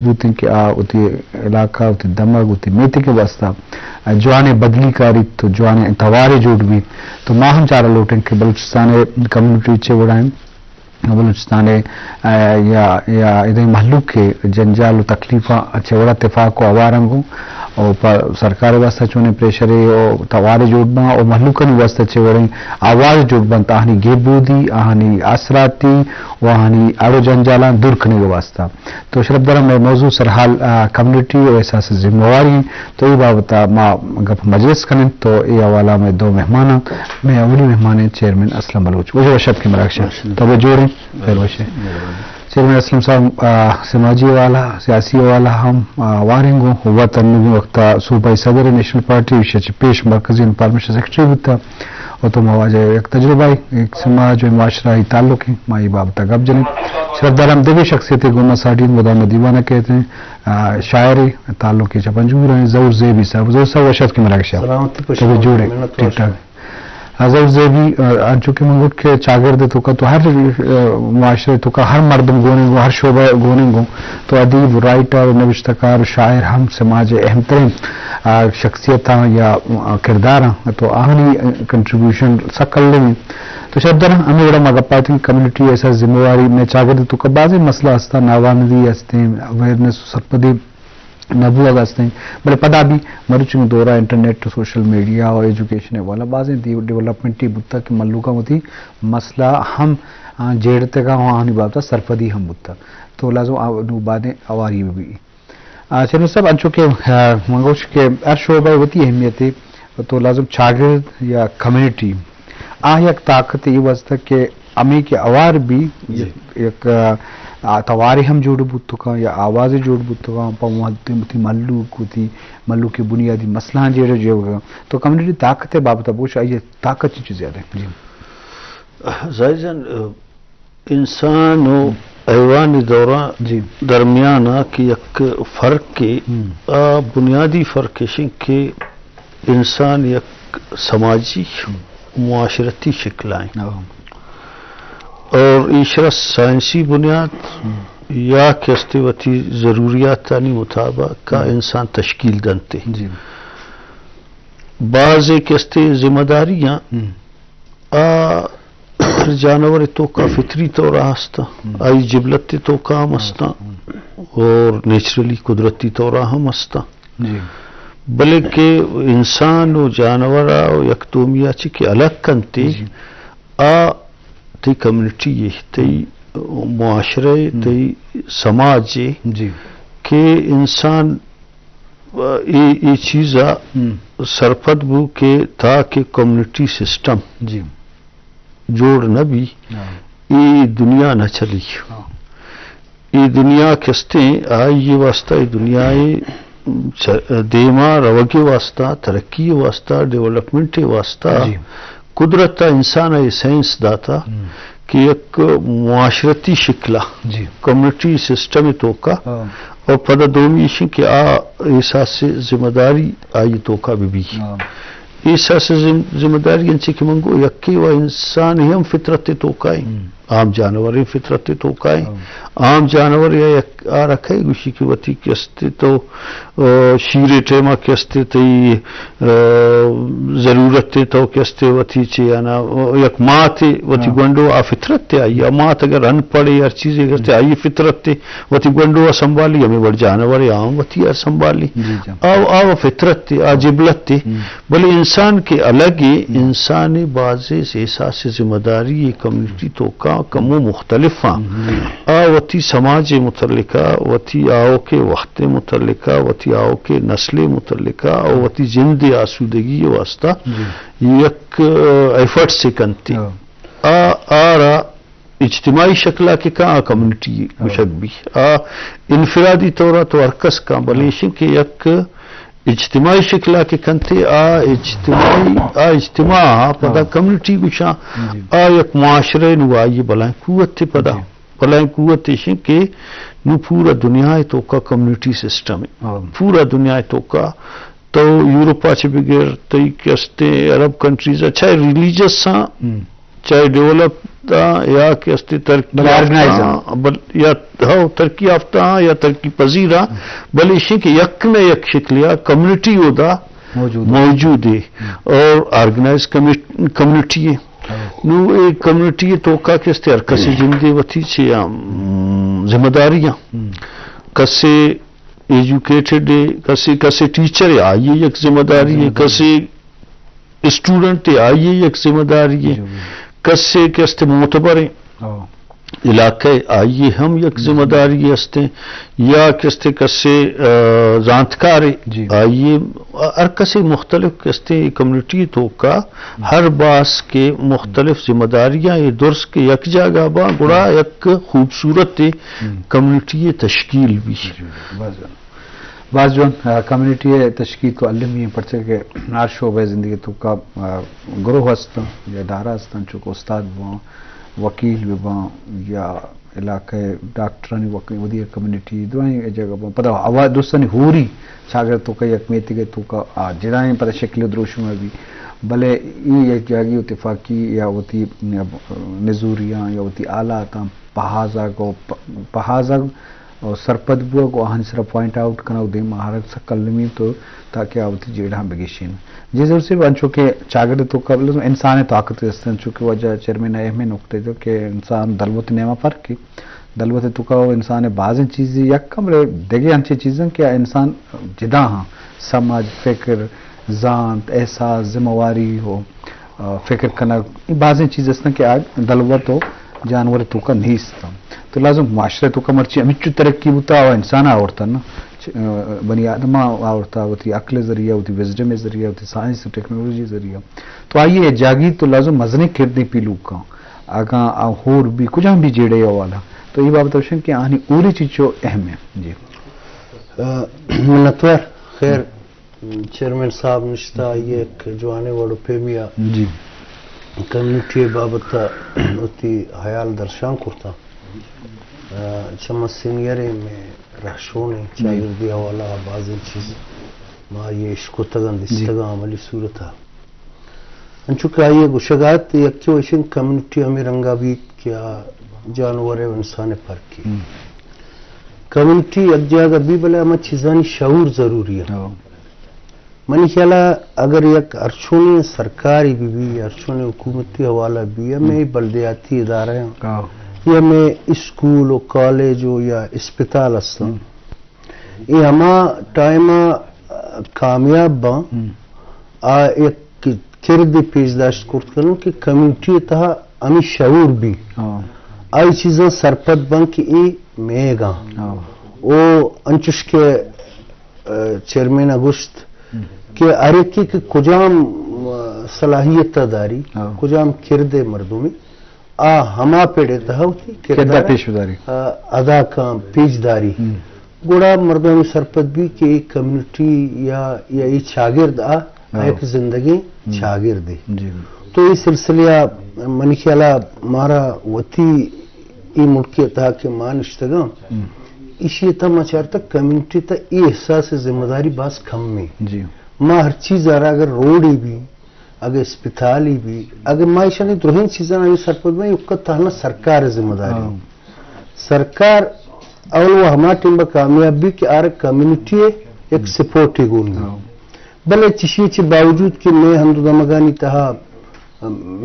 بوتیں کہ آ وتی علاقہ، وتی دمگ، وتی میتگ ءِ واستہ جوانیں بدلی کاریت، تو جوانیں توارے جوڑ بیت۔ تو ما ہم چارہ لوٹیں کہ بلوچستان ءِ کمیونٹی چے وڑا انت، بلوچستان ءِ، آ، یا، یا ادے مہلوک ءِ جنجال و تکلیفاں چے وڑا تفاق و اوار انت گوں، و پہ سرکار ءِ واستہ چونیں پریشرے و توارے جوڑ باں و مہلوکانی واستہ چے وڑیں آواز جوڑ بنت، آہانی گیبودی، آہانی آسراتی و آہانی اڑ و جنجالاں دور کنگ ءِ واستہ۔ تو شرپ دارم، مئے موضوع سرحال، آ، کمیونٹی و احساس ذمہ واری انت۔ تو اے بابت ءَ ما گپ مجلس کنیں۔ تو اے حوالہ ءَ مئے دو مہمان انت۔ مئے اولی مہمان انت چیئرمین اسلم بلوچ۔ وش، وش اتک ئے مراگش ءَ۔ وش۔ تو بے جوڑ ئے؟ خیر وش ئے۔ چیئرمین اسلم صاحب، آ، سماجی حوالہ، سیاسی حوالہ ہم، آ، واریں گوں۔ وت انوگیں وقت ءَ صوبائی صدر نیشنل پارٹی، ایشی ءَ چہ پیش مرکزی انفارمیشن سیکرٹری بوتا۔ و تو ما واجہ یک تجربہ ءَ، یک سماج و معاشرہ ءِ تعلق ءَ، ما اے بابت ءَ گپ جنیں۔ شرپ دارم دگہ شخصیتے گوں ما ساڑی مدام دیوان ءَ کئیت، آ، شاعرے، تعلق ءَ چہ پنجگور ءَ، ظہور زیبی صاحب۔ ظہور صاحب وش اتک ئے مراگش ءَ۔ سلامتی، خوش تو بے جوڑ ئے، منت ٹھیک واشا۔ ٹھاک۔ آ، ظہور زیبی، آ، انچو کہ من گوشت کہ چاگرد ءِ توکا تو ہر، آ، معاشرہ ءِ توکا ہر مردم گون انت گوں، ہر شعبہ گون انت گوں۔ تو ادیب، رائٹر، نبشتہ کار، شاعر ہم سماج ءِ اہم تریں، آ، شخصیتاں یا، آ، کرداراں، تو آہانی، آ، کنٹریبیوشن سک کلیں انت۔ تو شرپ دارم ہمے وڑا ما گپ ءَ اتیں کمیونٹی احساس ذمہ واری، مئے چاگرد ءِ توکا بازیں مسئلہ ہستاں، ناواہندی ہستیں، اویئرنس و سرپدی نہ بوگ است انت، بلے پدا بھی مروچی دور ءَ انٹرنیٹ و سوشل میڈیا و ایجوکیشن ءِ حوالہ بازیں دی-، ڈیولپمنٹے بوتگ کہ مھلوکاں وتی مسئلہ ہم، آ، جیڑتگ ءُ آہانی بابت ءَ سرپدی ہم بوتگ۔ تو لازم آ-، نوں بائدیں اواری بہ بیت۔ آ، چیئرمین صاحب، انچو کہ، آ، من گوش کہ ہر شعبہ ءِ وتی اہمیت ءَ، تو لازم چاگرد یا کمیونٹی آ یک طاقت ءِ واستہ کہ ہمے کہ اوار بی جی۔ یک، یک، آ، توارے ہم جوڑ بوت کن یا آوازے جوڑ بوت کن، پہ وتی، وتی مھلوک، وتی مھلوک ءِ بنیادی مسئلہاں جیڑ جیوگ ءَ۔ تو کمیونٹی طاقت ءِ بابت ءَ بگوش، آئی ءِ طاقت چی چیزے ءَ؟ جی۔ زاہد جان، انسان و ہم۔ حیوان ءِ دوران جی۔ درمیان ءَ کہ یک فرقے، ہم۔ آ بنیادی فرق ایش انت کہ انسان یک سماجی، ہم۔ معاشرتی شکل ءَ انت۔ ہاں۔ اور ایشرا سائنسی بنیاد، ہم۔ یا کہ استے وتی ضروریاتانی مطابق کا ہم۔ انسان تشکیل دنتے۔ جی۔ بعضے کہ استے ذمہ داریاں، ہم۔ آ ہر جانور ءِ توکا فطری طور ءَ ہستاں، ہم۔ آئی جبلت ءِ توکا ہم ہستاں، ہم۔ اور نیچرلی قدرتی طور ءَ ہم ہستاں۔ جی۔ بلے کہ انسان و جانور ءَ و یک دومی ءَ چہ کہ الگ کنتے، جی۔ آ تئی کمیونٹی ءِ، تئی معاشرہ ءِ، ہم۔ تئی سماج ءِ، جی۔ کہ انسان اے، اے چیز ءَ ہم۔ سرپد بو کہ تاکہ کمیونٹی سسٹم جی۔ جوڑ نہ بی، ہاں۔ اے دنیا نہ چلی۔ ہاں۔ اے دنیا کہ استیں، آئی ءِ واستہ، اے دنیا ءِ چ-، دیما روگ ءِ واستہ، ترقی ءِ واستہ، ڈیولپمنٹ ءِ واستہ، جی۔ قدرت ءَ انسان ءَ اے سائنس داتا ہم۔ کہ یک معاشرتی شکل ءَ، جی۔ کمیونٹی سسٹم ءِ توکا، ہاں۔ اور پدا دومی ایش کہ آ احساس ذمہ داری آئی توکا بہ بی۔ ہاں۔ احساس ذم-، ذمہ داری انچے کہ من گو یکے و انسان ہم فطرت ءِ توکا ایں۔ ہم۔ عام جانور ایں فطرت ءِ توکا ایں۔ ہاں۔ عام جانور یا یک آ رکھے گوشی کہ وتی کہ استے تو، آ، شیر ءِ ٹائم ءَ کہ استے تئی، آ، ضرورت ءِ تو کہ استے وتی چے انا، آ، یک مات ءِ وتی ہاں۔ گونڈو آ فطرت ءِ آئی، آ مات اگر ان پڑھ ءِ ہر چیزے کہ استے آئی فطرت ءِ وتی گونڈو ءَ سنبھالی، ہمے وڑ جانور ءَ آ ہم وتی ءَ سنبھالی۔ جی جان۔ آ، آ فطرت ءِ، آ جبلت ءِ۔ ہم۔ بلے انسان کہ الگ ءِ، ہم۔ انسان ءِ بازیں احساس ذمہ داری ءِ کمیونٹی توکا کمو مختلف آں۔ ہم۔ آ وتی سماج ءِ متعلقہ، وتی آؤکیں وخت ءِ متعلقہ، وتی آؤکیں نسل ءِ متعلقہ، آ وتی جند ءِ آسودگی ءِ واستہ جی۔ یک، آ، ایفرٹس ءَ کنت۔ ہاں۔ آ، آرا اجتماعی شکل ءَ کہ کاں آ کمیونٹی ہاں۔ گوشگ بی۔ آ انفرادی طور ءَ تو ہر کس کاں، بلے ہاں۔ ایشیں کہ یک اجتماعی شکل ءَ کہ کنتے، آ اجتماعی، آ اجتماع ءَ پدا ہاں۔ کمیونٹی گوشاں، جی۔ آ یک معاشرہ نو آئی بلائیں قوت پدا۔ جی۔ بلائیں قوت ایشیں کہ نو پورا دنیا ءِ توکا کمیونٹی سسٹم ہے۔ ہاں۔ پورا دنیا ءِ توکا تو یورپ ءَ چہ بگر، تئی کہ استے عرب کنٹریز ءَ، چاہے ریلیجس آں، ہم۔ چاہے ڈیولپ آں یا کہ استے ترقی بلے یافتہ آرگنائز آں، بل-، یا ہو ترقی یافتہ آں یا ترقی پذیر آں، بلے ایشیں کہ یک نہ یک شکلیا کمیونٹی اودا موجود ہے۔ موجود ہے اور آرگنائز کمیٹ-، کمیونٹی ہے۔ نو اے کمیونٹی توکا کہ استے ہر کسے جندے وتی چے، ام، ذمہ داری آں۔ کسے ایجوکیٹڈ ہے، کسے، کسے ٹیچر ہے، آئی یک ذمہ داری ہے، کسے اسٹوڈنٹ ہے، آئی یک ذمہ داری ہے، کسے کہ استے معتبر ہے، علاقہ ہے، آئی ہم یک ذمہ داری ہستے، یا کہ استے کسے، آ، زانتکار ہے، آئی ہر کسے مختلف کہ استے کمیونٹی توکا ہر باس کے مختلف ذمہ داریاں، اے درس کے یک جاگہ با گڑا یک خوبصورت کمیونٹی تشکیل بھی۔ باز جوان، آ، کمیونٹی ءِ تشکیل تو المی ایں، پرچہ کہ ہر شعبہ زندگی توکا، آ، گروہ ہستاں یا ادارہ ہستاں، چونکہ استاد بباں، وکیل بباں یا علاقہ ءِ ڈاکٹرانی وک-، ودی کمیونٹی درائیں جگہ بباں۔ پدا ہوا دوستانی ہوری چاگرد توکا یک میتگ ءِ توکا آ جدائیں پدا شکل ءُ دروشم ءَ بی، بلے ای یک جاگی اتفاقی یا وتی نزوریاں یا وتی حالاتاں پہازگ ءُ پ-، پہازگ ءُ سرپد بوگ ءُ آہانی سرا پوائنٹ آؤٹ کنگ ءُ دیم ءَ آرگ سک المی تو تاکہ آ وتی جیڑہاں بگیشین۔ جی ظہور صاحب، انچو کہ چاگرد ءِ توکا لازم انسان ءِ طاقت است، انچو کہ واجہ چیئرمین ءَ اہمیں نکتے جو کہ انسان دلوت ءِ نیما فرق ہے۔ دلوت ءِ توکا انسان ءِ بازیں چیزی یک کم، بلے دگہ انچیں چیزاں کہ انسان جدا ہاں، سمجھ، فکر، زانت، احساس، ذمہ واری ہو۔ آ، فکر کنگ، اے بازیں چیز ہستن کہ آ دلوت ءُ جانور ءِ توکا نیست۔ تو لازم معاشرہ ءِ توکا مرچی ہمچو ترقی بوتا ءُ انسان آورتا نا، چ-، آ، بنی آدم آورتا وتی عقل ءِ ذریعہ، وتی وزڈم ءِ ذریعہ، وتی سائنس ءُ ٹیکنالوجی ءِ ذریعہ۔ تو آئی ءِ جاگی تو لازم مزنیں کردے پیلو کن۔ اگاں آ ہور بی، کجام بی جیڑے حوالہ۔ تو اے بابت ءَ گوشن کہ آہانی ہوری چیچو اہم ہے۔ جی۔ آ، منتوار۔ خیر، چیئرمین صاحب نشتہ، آئی ءَ یک جوانیں وڑ ءُ پیمی ءَ جی۔ کمیونٹی ءِ بابت ءَ وتی حیال درشان کرتاں۔ آ، چہ ما سینئر ایں، مئے رہشون ایں، جی۔ چاگردی حوالہ ءَ بازیں چیز ما آئی ءَ اشکتگ اَنت، جی۔ دیستگ اَنت عملی صورت ءَ۔ انچو کہ آئی ءَ گوشگ ءَ اَت، یکے وَ ایش اِنت کمیونٹی ہمے رنگ ءَ بیت کہ آ جانور ءُ انسان ءِ پرک اِنت۔ ہم۔ کمیونٹی یک جاگہ بی، بلے ہما چیزانی شعور ضروری اِنت۔ ہو۔ منی خیال ءَ اگر یک ہرچونیں سرکارے بہ بی، ہرچونیں حکومتی حوالہ بی، یا مئے بلدیاتی ادارہ اَنت، ہو۔ یا مئے اسکول ءُ کالج ءُ یا اسپتال است اَنت۔ ہم۔ اے ہما ٹائم ءَ کامیاب باں، ہم۔ آ یک کردے پیش داشت کرت کنن کہ کمیونٹی ءِ تہا ہمے شعور بی۔ ہاں۔ آئی چیزاں سرپد باں کہ اے مئیگ اَنت۔ ہاں۔ او انچوش کہ، آ، چیئرمین ءَ گوشت ہم۔ کہ ہر یکے کہ کجام، آ، صلاحیت ءَ داری، ہاں۔ کجام کرد ءِ مردمے، آ ہما پڑ ءِ تہا وتی کردار کردار پیش بداری۔ آ، ادا کن، پیش داری۔ ہم۔ گڑا مردم سرپد بی کہ اے کمیونٹی یا، یا اے چاگرد آ، آ ہو۔ یک زندگیں ہم۔ چاگردے۔ جی۔ تو اے سلسلہ ءَ منی خیال ءَ مارا وتی اے ملک ءِ تہا کہ ما نشتگاں، ہم۔ ایشی ءِ تہا ما چارتگ کمیونٹی ءِ تہا اے احساس ذمہ داری باز کم ایں۔ جی۔ ما ہر چیز ءَ را اگر روڈے بی، اگہ اسپتالے بی، اگہ ما ایشانی درہیں چیزاں آئی سرپد بیں، ایوکا تہنا سرکار ءِ ذمہ داری۔ ہاں۔ سرکار اول و ہما ٹیم با کامیاب بی کہ آر کمیونٹی ءِ یک ہم۔ سپورٹے گون بی۔ ہاں۔ بلے چشی چہ باوجود کہ مئے ہند و دمگانی تہا،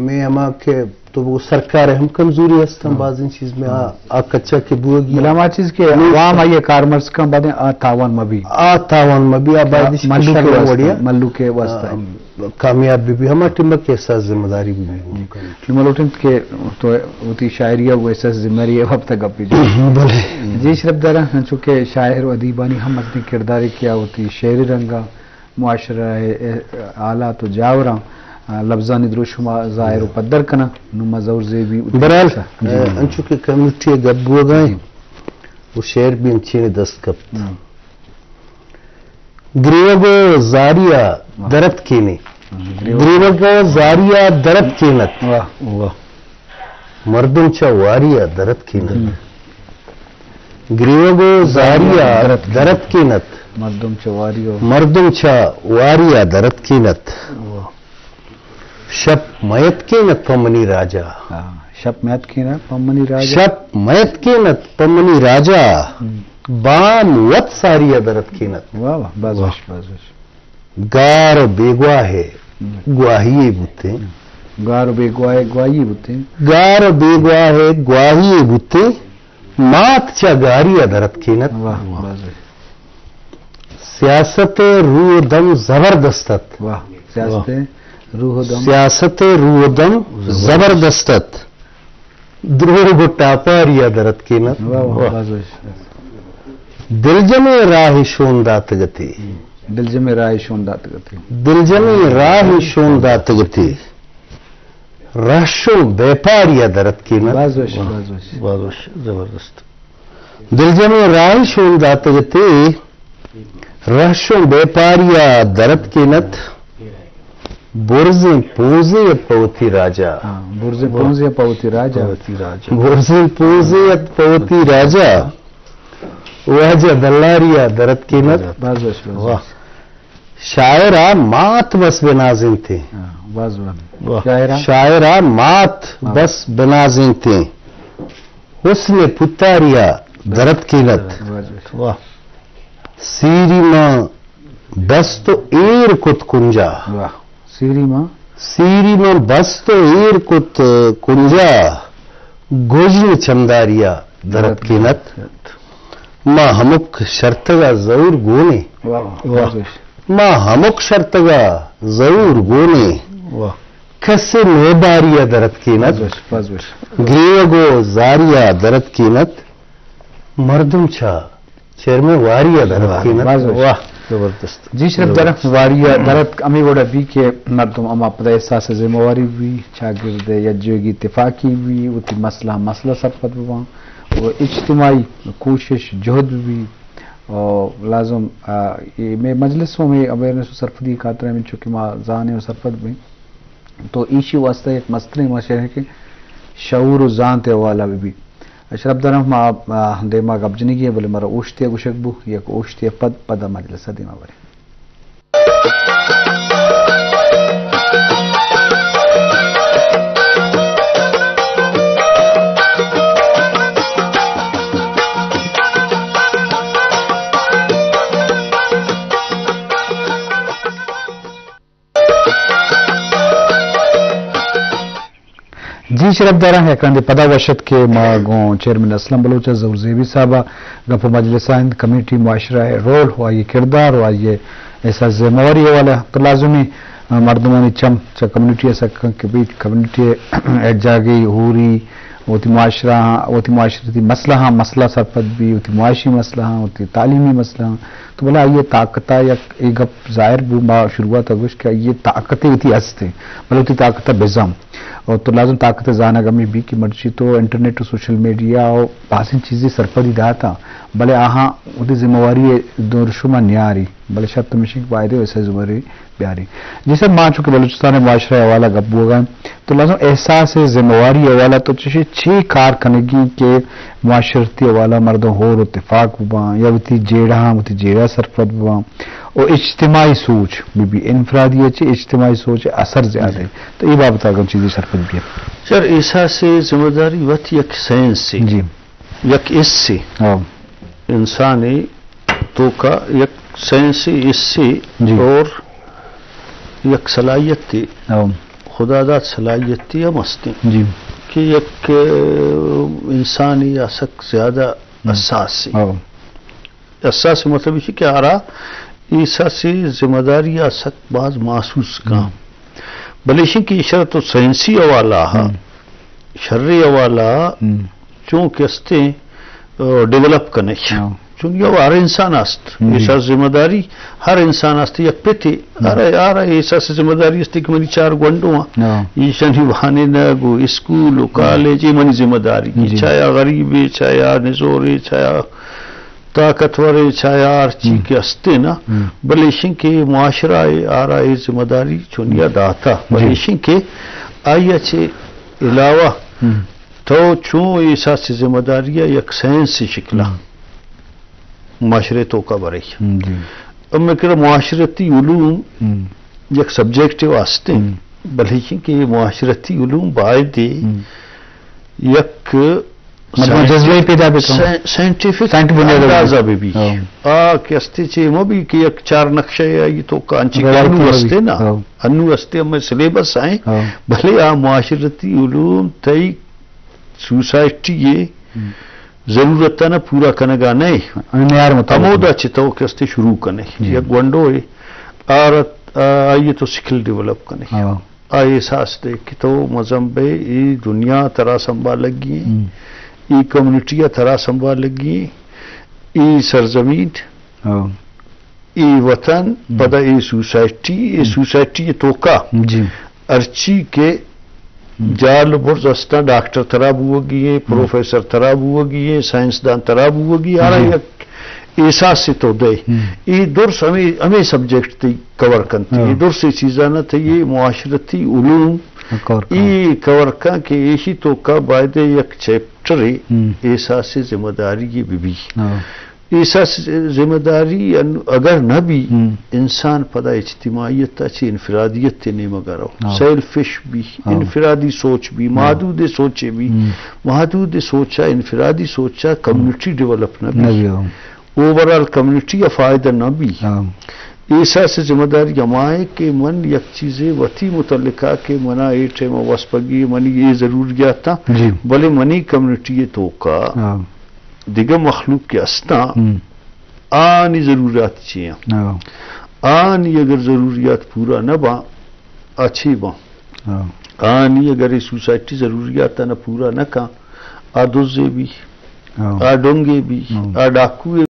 مئے ہما کہ تو بگو سرکار ءِ ہم کمزوری ہستاں، ہاں۔ بازیں چیز مئے آ، ہاں۔ آ کچا کہ بوگی بلے ہما چیز کہ نو عوام آئی ءَ کارمرز کن، بعد آ تاوان مبی۔ آ تاوان مبی، آ باید آ ایش کہ ملوک ءِ شر واسطہ، وڑیا، ملوک ءِ واسطہ۔ آ، کامیاب بہ بی، ہما ٹیم کہ احساس ذمہ داری بہ بی۔ جی۔ ما لوٹیں کہ تو وتی شاعری ءَ گوں احساس ذمہ داری ءِ بابت ءَ گپ جن۔ بلے۔ جی شرف دار، انچو کہ شاعر و ادیبانی ہم مزنیں کردارے کہ آ وتی شعری رنگ ءَ معاشرہ ءِ حالات و جاوراں، آ، لبزانی دروشم ءَ ظاہر و پدر کناں۔ نوں ما ظہور زیبی وتی برحال، جی۔ آ، انچو کہ کمیونٹی ءِ گپ بوگ ءَ ایں، جی۔ و شعر بھی انچیں دست کپت۔ ہاں۔ گریوگ و زاری ءَ واہ۔ درت کینے۔ ہاں، گریوگ۔ گریوگ و زاری ءَ درت کینت۔ واہ، واہ۔ مردم چہ واری ءَ درت کینت۔ ہم۔ گریوگ و زاری ءَ درت کینت۔ درت کینت۔ مردم چہ واری ءَ۔ مردم چہ واری ءَ درت کینت۔ واہ۔ شپ میت کینت پہ منی راجا۔ ہاں، شپ میت کینت پہ منی راجا۔ شپ میت کینت پہ منی راجا۔ ہم۔ بام وت ساری ء درت کینت۔ واہ واہ، باز واہ۔ وش، باز وش۔ گار و بیگواہ ء ہم۔ گواہی بوتیں۔ گار و بیگواہ ء گواہی بوتیں۔ گار و بیگواہ ء گواہی بوتیں۔ مات چہ گاری ء درت کینت۔ واہ، واہ۔ سیاست ء روح و دم زبردست ات۔ واہ۔ سیاست ء روح و دم۔ سیاست ء روح و دم زبردست۔ زبردست ات۔ دروگ و ٹاپاری ء درت کینت۔ واہ، واہ، واہ۔ باز وش۔ دلجم ء راہ شون داتگتی۔ دلجم ء راہ شون داتگتی۔ دلجم ء راہ شون داتگتی۔ رہشون بیپاری ء درت کینت۔ باز وش، واہ، باز وش۔ باز وش، زبردست۔ دلجم ء راہ شون داتگتی، رہشون بیپاری ء درت کینت۔ برزیں پونزے ات پہ وتی راجا۔ ہاں، برزیں پونزے ات پہ وتی راجا۔ پہ وتی راجا۔ برزیں پونزے ات پہ وتی راجا۔ واجہ دلاری ء درت کینت۔ باز وش، باز وش۔ واہ۔ شاعر ء مات بس بنازینتیں۔ ہاں، باز وش۔ واہ۔ شاعر ء، شاعر ء مات، ہاں، بس بنازینتیں۔ حسن پتاری ء درت کینت۔ واہ۔ سیری ماں بست و ایر کت کنجا۔ واہ۔ سیری ماں۔ سیری ماں بست و ایر کت کنجا۔ گژن چمداری ء درت کینت۔ ما ہمک شرتگ ء زور گونیں۔ واہ، واہ، واہ۔ باز وش۔ ما ہمک شرتگ ء زور گونیں۔ واہ۔ کسے مہباری ء درت کینت۔ باز وش، باز وش۔ گریوگ و زاری ء درت کینت۔ مردم چہ چیئرمین واری ء درت کینت۔ باز وش۔ واہ، زبردست۔ جی شرف زبردست۔ درخت واری ء درت ہمے وڑ ء بی کہ مردم ہما پدا احساس ذمہ واری بی، چاگرد ء یک جوگی اتفاقی بی، وتی مسئلہ مسئلہ سرپد بباں و اجتماعی کوشش جہد بی و لازم، آ، اے مئے مجلس و مئے اویئرنس و سرپدی خاطر ہمینچو کہ ما زانیں و سرپد بیں۔ تو ایشی واسطہ یک مستریں مشورہ کہ شعور و زانت ء حوالہ بہ بیت۔ اشرف درم ما، آ، دیما گپ جنگی ہے، بلے مارا اوشتے گوشگ بو، یک اوشتے پد، پدا مجلس دیما بریں۔ جی شرفداراں، یک رندے پدا وش ات کہ ما گوں چیئرمین اسلم بلوچ ء ظہور زیبی صاحب ء گپ و مجلس ء اند کمیونٹی معاشرہ ء رول و آئی ء کردار و آئی ء احساس ذمہ واری حوالہ تو لازمی، آ، مردمانی چم چہ کمیونٹی ء سک کہ بیت، کمیونٹی ء ہر جاگہی ہوری وتی معاشرہ، وتی معاشرتی مسئلہ ہاں، مسئلہ سرپد بی، وتی معاشی مسئلہ ہاں، وتی تعلیمی مسئلہ ہاں۔ تو بلے آئی ء طاقت ء یک اے گپ ظاہر بو، ما شروعات ء گوشت کہ آئی ء طاقت وتی ہست انت، بلے وتی طاقت ء بزان۔ اور تو لازم طاقت ء زانگ ہمے بی کہ مرچی تو انٹرنیٹ و سوشل میڈیا و بازیں چیزے سرپدی داتا، بلے آہاں وتی ذمہ واری ء دور شما نیاری، بلے شرط ہمیش انت کہ باید ء ویسے ذمہ واری بیاری۔ جی سر، ما چونکہ بلوچستان ء معاشرہ ء حوالہ گپ بوگا انت، تو لازم احساس ذمہ واری حوالہ تو چشے چی کار کنگی کہ معاشرتی حوالہ مردم ہور و تفاق بباں یا وتی جیڑہاں وتی جیڑہ سرپد بباں و اجتماعی سوچ بہ بی، انفرادی ء چہ اجتماعی سوچ ء اثر زیادہ ہے۔ تو اے بابت اگاں چیزی سرپد بی۔ سر، احساس ذمہ داری وت یک سائنس ہے۔ جی۔ یک حصے ہاں۔ انسانی توکا یک سائنسی حصے جی۔ اور یک صلاحیت ہے۔ ہاں۔ خدا دات صلاحیت ہم ہستے جی۔ کہ یک، اه، انسانی آ سک زیادہ ہم۔ حساس ہے۔ ہاں۔ حساس مطلب یہ کہ آرا احساس ذمہ داری آ سک باز محسوس کا۔ ہم۔ بلے ایشی کہ اشرا تو سائنسی حوالہ ہا، ہم۔ شری حوالہ ہا، ہم۔ چونکہ استے، آ، ڈیولپ کنے۔ ہاں۔ چون یو ہر انسان است، ہم۔ احساس ذمہ داری ہر انسان است، یک پتے، ہم۔ ہر، ہر احساس ذمہ داری است کہ منی چار گونڈو ہاں۔ ہاں۔ ایشانی وانینگ و اسکول و ہم۔ کالج، یہ منی ذمہ داری۔ جی۔ چاہے آ غریب ہے، چاہے آ نزور ہے، چاہے آ طاقتور ہے، چاہے آ ہر چی ہم۔ کہ استے نا، ہم۔ بلے ایشن کہ معاشرہ ہے، آرا یہ ذمہ داری چونیا داتا۔ بلے جی۔ ایشن کہ آئی چے علاوہ ہم۔ تو چون احساس ذمہ داری یک سائنسی شکلا ہم۔ معاشرے توکا برے۔ ہم، جی۔ اب میں کرا معاشرتی علوم ہم۔ یک سبجیکٹ واسطے ہم۔ بلے کہ اے معاشرتی علوم باید اے ہم۔ یک مردم سائنٹی-، جذبہ پیدا بکن۔ سائن-، سائنٹیفک سائنٹیفک بنیاد اندازہ بہ بی۔ ہاں۔ آ کہ استے چے مہ بی کہ یک چار نقشہ یا یہ تو کانچی روایت انو مہ بی۔ استے نا۔ ہاں۔ انو استے ہمیں سلیبس آئیں۔ ہاں۔ بلے آ معاشرتی علوم تئی سوسائٹی اے ہم۔ ضرورتاں پورا کنگا نئے۔ ہمیں معیار مطابق ہمودا چہ تو کہ استے شروع کنے۔ جی۔ یک گونڈو اے، آ رت-، آ، آئی تو سکل ڈیولپ کنے۔ ہاں۔ آ احساس دے کہ تو مزن بے، اے دنیا ترا سنبھالگی ایں، ہم۔ اے کمیونٹی ترا سنبھالگی ایں، اے سرزمین، ہاں۔ اے وطن، ہم۔ پدا اے سوسائٹی، اے ہم۔ سوسائٹی توکا۔ جی۔ ہرچی کہ ہم۔ جال برز استاں، ڈاکٹر ترا بوگی ایں، ہم۔ پروفیسر ترا بوگی ایں، سائنسدان ترا بوگی، آرا جی۔ یک احساس تو دے۔ ہم۔ اے درس ہمیں، ہمیں سبجیکٹ تے کور کنت۔ ہاں۔ اے درس اے چیزاں نہ تھے، اے معاشرتی علوم کور کن۔ اے کور کن کہ ایشی توکا باید یک چیپٹر ہم۔ احساس ذمہ داری بہ بی۔ ہاں۔ احساس ذمہ داری ان-، اگر نہ بی، ہم۔ انسان پدا اجتماعیت تا چہ انفرادیت تے نیمگا رو۔ ہاں۔ سیلفش بی، ہاں۔ انفرادی سوچ بی، ہم۔ محدود سوچے بی، ہم۔ محدود سوچا، انفرادی سوچا کمیونٹی ڈیولپ نہ بی۔ نہ بی، ہاں۔ اوورآل کمیونٹی ء فائدہ نہ بی۔ ہاں۔ احساس ذمہ داری ہما ہے کہ من یک چیزے وتی متعلقہ کہ منا اے ٹائم وسپگی منی اے ضروریات، جی۔ بلے منی کمیونٹی توکا ہاں۔ دگہ مخلوق کہ استاں، ہم۔ آنی ضروریات چی ہیں؟ ہاں۔ آنی اگر ضروریات پورا نہ باں، آ چی باں؟ ہاں۔ آنی اگر اے سوسائٹی ضروریات نہ پورا نہ کن، آ دزے بی، ہاں۔ آ ڈونگے بی، ہاں۔ آ ڈاکوے